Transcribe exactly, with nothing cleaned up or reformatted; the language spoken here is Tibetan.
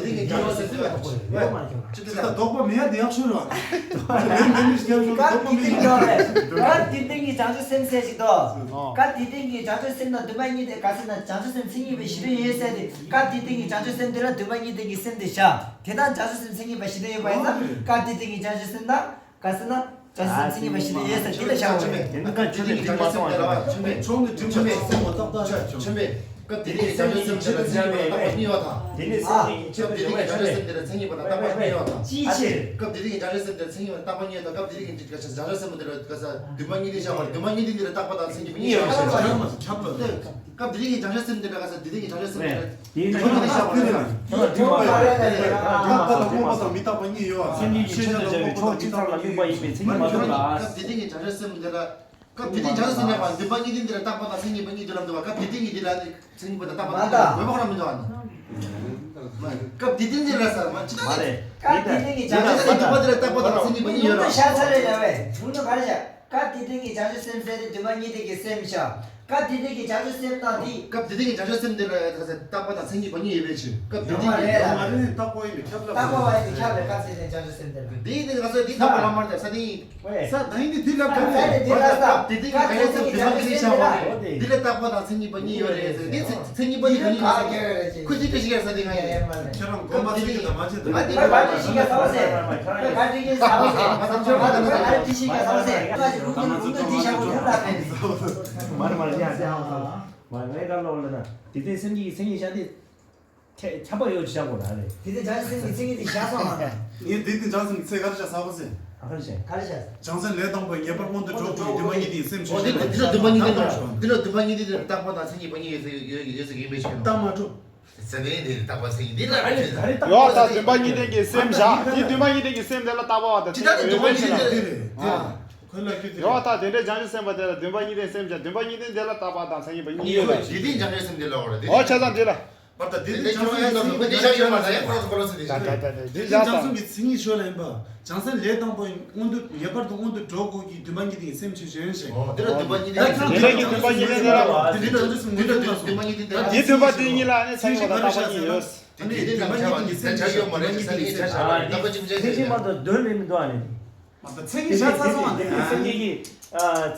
དེ་རིང་གི་བྱང་ཆུབ་སེམས་ཟེར་བ་ཅི་འདྲ་ལ་དོགས་པ་མེད་ཡ་དེ་ཡག་ཤོས་རེད་བ། མེད་མེད་མི་ཞིག་ཡག་ཤོས་དོགས་པ་མེད་ཡ། སྐབས་དེ་སྟེང་གི་བྱང་ཆུབ་སེམས་ཟེར་ཞིག་འདུག་སྐབས་དེ་སྟེང་གི་བྱང་ཆུབ་སེམས་དང་འདུན་པ་གཉིས་ལྡན་ག་ཟེར་ན་བྱང་ཆུབ་སེམས་མཚན་ཉིད་པའི་གཞི་དོན་ཡོད་ཟེར་ཏེ། སྐབས་དེ་སྟེང་གི་བྱང་ཆུབ་སེམས་དེ་ལ་འདུན་པ་གཉིས་ལྡན་གྱི་སེམས་དེ་བཞག་དེ་དག་བྱང་ཆུབ་སེམས་མཚན་ཉིད་པའི་གཞི་དོན་ཡོད་པ་ཡིན་ན། སྐབས་དེ་སྟེང་གི་བྱང་ཆུབ་སེམས་དང་ག་ཟེར་ན། བྱང་ཆུབ་སེམས་མཚན་ཉིད་པ་ཞིག་ལ་ཡོད་ཟེར་དེ་ལ་བཞག་པ་རེད། དེ་ནི་སྐབས་དེ་སྟེང་གི་བྱང་ཆུབ་སེམས་དེ་ལ་ཆུང་མེད་ཆུང་མེད་ཆུང་མེད་སེམས་པ་ཏག་ཏག་ཆ་ཆུང་མེད་སྐབས་དེ་སྟེང་གི་བྱང་ཆུབ་སེམས་དེ་ལ་མཚན་ཉིད་པ་དང་རྟག་པ་གཉིས་ཡོད་དང་། དེ་ནི་སེམས་ཉིད་ཀྱི་ཆོས་དང་ཆུང་མེད་ཆུང་མེད། སྐབས་དེ་སྟེང་གི་བྱང་ཆུབ་སེམས་དེ་ལ་མཚན་ཉིད་པ་དང་རྟག་པ་གཉིས་ཡོད་དང་། ཅིའི་ཕྱིར། སྐབས་དེ་སྟེང་གི་བྱང་ཆུབ་སེམས་དེ་ལ་མཚན་ཉིད་པ་དང་རྟག་པ་གཉིས་ཡོད་དང་། སྐབས་དེ་སྟེང་གི་བྱང་ཆུབ་སེམས་དེ་ལ་ག་ས་འདུན་པ་གཉིས་ལྡན་བཞག་པ་རེད། འདུན་པ་གཉིས་ལྡན་དེ་ལ་རྟག་པ་དང་མཚན་ཉིད་པ་གཉིས་ཡོད་ཟེར། ཁྱབ་པ་ཁྱབ་པ། སྐབས་དེ་སྟེང་གི་བྱང་ཆུབ་སེམས་དེ་ལ་ག་ས་དེ་སྟེང་གི་བྱང་ཆུབ་སེམས་དེ་ལ། དེ་ཡིན་ན་ཡང་ཁྱོད་ཀྱིས་བཤད་པ་ནི་ཁྱོད་ལ་འདུན་པ་རེད། རྟག་པ་དང་སྤངས་པ་དང་མི་རྟག་པ་གཉིས་ཡོད། སེམས་ཉིད་ཀྱི་ཆོས་དང་བྱ་བའི་ཕྱོགས་གཅིག་ཚང་ལ་དམིགས་པ་ཡིན་པའི་མཚན་ཉིད་མ་གྲུབ་ལ། སྐབས་དེ་སྟེང་གི་བྱང་ཆུབ་སེམས་དེ་ལ། སྐབས་དེ་སྟེང་བྱང་ཆུབ་སེམས་ལ་འདུན་པ་གཉིས་ལྡན་དེ་ལ་རྟག་པ་དང་མཚན་ཉིད་པ་གཉིས་དུས་ལ་འདུ་བ། སྐབས་དེ་སྟེང་གི་དེ་ལ་མཚན་ཉིད་པ་དང་རྟག་པ་དང་དགོས་པ་ཁོ་རང་མི་འདུག་ཨ་ནི། སྐབས་དེ་སྟེང་དེ་ལ་ས་མ་ཅི་ལ་ནི། སྐབས་དེ་སྟེང་གི་བྱང་ཆུབ་སེམས་འདུན་པ་དེ་ལ་རྟག་པ་དང་མཚན་ཉིད་པ་གཉིས་ཡོད་ར། ཤ་ཚ་རེ་ལ་བས་ཉུང་ཉུང་ག་རེ་བྱ། སྐབས་དེ་སྟེང་གི་བྱང་ཆུབ་སེམས་ཟེར་ཏེ་འདུན་པ་གཉིས་ལྡན་གྱི་སེམས་བཞག་སྐབས་དེ་སྟེང་གི་བྱང་ཆུབ་སེམས་དང་དེ། སྐབས་དེ་སྟེང་གི་བྱང་ཆུབ་སེམས་དེ་ལ་ད་ས་རྟག་པ་དང་མཚན་ཉིད་པ་གཉིས་ཡོད་པའི་ཕྱིར། སྐབས་དེ་སྟེང་གི་ཡོད་མ་རེད། རྟག་པ་ཡིན་པས་ཁྱབ་ལ། རྟག་པ་བ་ཡིན་པས་ཁྱབ་ལ་སྐབས་དེ་སྟེང་བྱང་ཆུབ་སེམས་དེ་ལ། དེ་ཡིན་ནའི་ང་ཚོ་དེ་ཐོབ་པ་ལ་མར་དེ་ས་དེ་ཡིན། ས་དེ་ཡིན་ནའི་དེ་ལ་ག་རེ་ས་དེ་སྟེང་གི་བྱང་ཆུབ་སེམས་དེ་ལ་ག་རེ་ས་དེ་ལ་རྟག་པ་དང་མཚན་ཉིད་པ་གཉིས་ཡོད་རེད་ཟེར། དེ་མཚན་ཉིད་པ་གཉིས་ཡོད་ཟེར། ཁོ་ཅི་འདྲ་ཞིག་ཡར་ས་དེ་ང་ཡིན། ཁྱེད་རང་དགོངས་པ་ཚོད་ཀྱི་དང་མ་བྱེད་དང་། ང་དེ་ཁ་ཁ་ཅིག་ཤིག་ག་ས་བ་ཟེར། ཁ་ཁ་ཅིག་ཤིག་ག་ས་བ་ཟེར། ཁ་ཁ་ཅིག་ཤིག་ག་ས་བ་ཟེར། ཁ་ཅིག་ཁུག་ནི་ཁུག་ནི་དེ་ཤ་བོ་ཁུག་ལ་ཕན། མར་མར་ཡ་ཟེར་ཧ་ལ། མ་ངའི་ག་ལོག་ལ་ན་དེ་དེ་སེམས་ཀྱི་སེམས་ཀྱི་ཤ་དེ་ཁྱ་ཁྱབ་པ་ཡོད་ཤ་གོ་ན་རེད། དེ་དེ་བྱང་སེམས་ཀྱི་སེམས་ཀྱི་དེ་ཤ་སོང་ང་ན། ངས་དེ་དེ་བྱང་སེམས་ཀྱི་ཚེ་ག་རེ་ཤ་ས་བ་ཟེར། ཨ་ཁ་ཤ་ག་རེ་ཤ། བྱང་སེམས་ལས་དང་པོའི་ངེས་པར་མངོན་དུ་འགྲོ་དགོས་ཀྱི་འདུན་པ་གཉིས་ལྡན་གྱི་སེམས་ཞེས་བྱ། འོ་དེ་དེ་ལ་འདུན་པ་གཉིས་ལྡན་དེ་ལ་རྟག་པ་དང་མཚན་ཉིད་པ་གཉིས་ཡོད་ཟེར་ཡོད་ཟེར་གྱི་ཡིན་པའི་ཕྱིར། རྟགས་མ་གྲུབ། ས་དེ་དེ་རྟག་པ་ཚིག་འདི་ལ་ཨ་ནི་ག་རེ་རྟག་པ་ཡོད་ད། འདུན་པ་གཉིས་ལྡན་གྱི་སེམས་བཞག་དེ་འདུན་པ་གཉིས་ལྡན་གྱི་སེམས་དེ་ལ་རྟག་པ་བ་དང་ཅི་ལྟར་འདུན་པ་གཉིས་ལྡན་དེ་རེད། ཁོ་ལ་ཁྱོད་དེ་ཡོད་ད། དེ་འདྲའི་བྱང་ཆུབ་སེམས་དཔའ་དེ་ལ་འདུན་པ་གཉིས་ལྡན་སེམས་བཞག་འདུན་པ་གཉིས་ལྡན་དེ་ལ་རྟག་པ་དང་མཚན་ཉིད་པ་གཉིས་ཡོད་ད། དེ་དེ་བྱང་ཆུབ་སེམས་དེ་ལ་འོ་རེད་དེ། འོ་བྱས་ཙང་དེ་ལ། བར་དུ་དེ་དེ་བྱང་སེམས་ཀྱི་མཚན་ཉིད་ཤོད་ལ་ཡིན་པ། བྱང་སེམས་ཀྱི་མཚན་ཉིད་ཤོད་ལ་ཡིན་པ། བྱང་སེམས་ལས་དང་པོ་མངོན་དུ་ངེས་པར་དུ་མངོན་དུ་འགྲོ་དགོས་ཀྱི་འདུན་པ་གཉིས་ལྡན་གྱི་སེམས་ཞེས་བྱ་བ་ཞིག་འོ་དེ་ལ་འདུན་པ་གཉིས་ལྡན་གྱི་སེམས། འདུན་པ་གཉིས་ལྡན་དེ་ལ་འདུན་པ་གཉིས་ལྡན་དེ་ལ། དེ་འདུན་པ་དེ་གཉིས་ལ་ནི་མཚན་ཉིད་པ་དང་རྟག་པ་གཉིས་ཡོད། ཨ་ནི་དེ་ནི་ནམ་ཆ་བ་ནི་ཚན་ཆ་ཡོད་མ་རེད། ཚན་ཆ་ཆ་རེད། རྣམ་པ་གཅིག་པུ་ཆ་ཡོད་ཆ་ཆ་རེད། རྣམ་པ་གཅིག་པུ་ཆ་ཡོད་ཆ་ཆ་རེད། མ་གཏོགས་དོན་མེད་མི་འདུག་ཨ་ནི། མ་གཏོགས་མཚན་ཉིད་ཤ་ཚ་སོང་བ་ནི། དེ་སེམས་ཀྱི་ཨ་